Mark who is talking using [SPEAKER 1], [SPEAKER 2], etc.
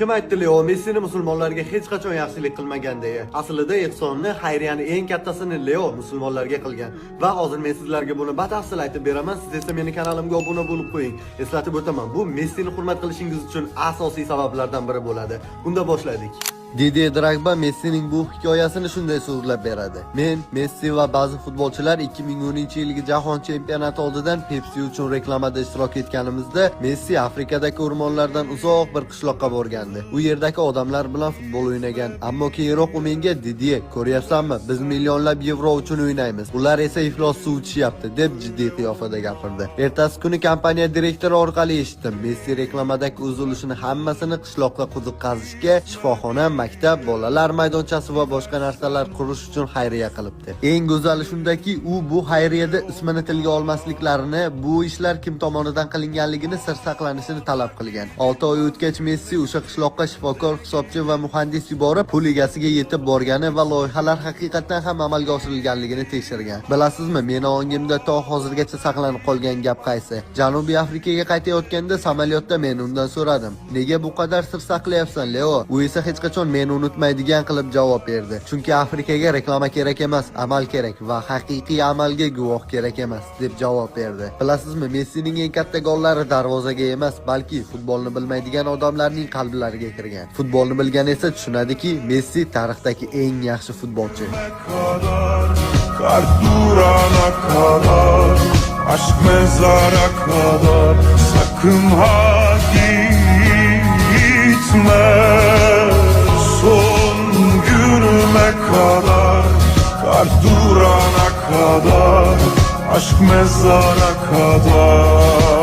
[SPEAKER 1] Kim aytdi Leo Messini musulmonlarga hech qachon yaxshilik qilmagan deya? Aslida ehsonni, xayriyani eng kattasini Leo musulmonlarga qilgan. Va hozir men sizlarga buni batafsil aytib beraman. Siz esa meni kanalimga obuna bo'lib qo'ying. Eslatib o'taman, bu Messini hurmat qilishingiz uchun asosiy sabablardan biri bo'ladi. Unda boshladik. Didye Drogba Messining bu hikoyasini shunday so'zlab beradi. Men, Messi va ba'zi futbolchilar 2010-yilgi jahon chempionati oldidan Pepsi uchun reklamada ishtirok etganimizda, Messi Afrikadagi o'rmonlardan uzoq bir qishloqqa borgandi. U yerdagi odamlar bilan futbol o'ynagan. Ammo keyinroq u menga: "Didye, ko'ryapsanmi? Biz millionlab yevro uchun o'ynaymiz. Ular esa iflos suv ichyapti", deb jiddiy qiyofada gapirdi. Ertasi kuni kompaniya direktori orqali eshitdim. Messi reklamadagi o'z ulushini hammasini qishloqqa quduq qazishga, shifoxona, maktab, bolalar maydonchasi va boshqa narsalar qurish uchun xayriya qilibdi. Eng go'zali shundaki, u bu xayriyada ismini tilga olmasliklarini, bu ishlar kim tomonidan qilinganligini sir saqlanishini talab qilgan. 6 oy o'tgach Messi o'sha qishloqqa shifokor, hisobchi va muhandis yuborib, pul egasiga yetib borgani va loyihalar haqiqatdan ham amalga oshirilganligini tekshirgan. Bilasizmi, meni ongimda to hozirgacha saqlanib qolgan gap qaysi? Janubiy Afrikaga qaytayotganda samolyotda men undan so'radim: "Nega bu qadar sir saqlayapsan, Leo?" U esa hech qachon meni unutmaydigan qilib javob berdi: "Chunki Afrikaga reklama kerak emas, amal kerak va haqiqiy amalga guvoh kerak emas", deb javob berdi. Bilasizmi, Messining eng katta gollari darvozaga emas, balki futbolni bilmaydigan odamlarning qalblariga kirgan. Futbolni bilgan esa tushunadiki, Messi tarixdagi eng yaxshi futbolchi.
[SPEAKER 2] Kadar, kar durana kadar, aşk mezara kadar. Sakın ha gitme, son günüme kadar, kar durana kadar, aşk mezara kadar.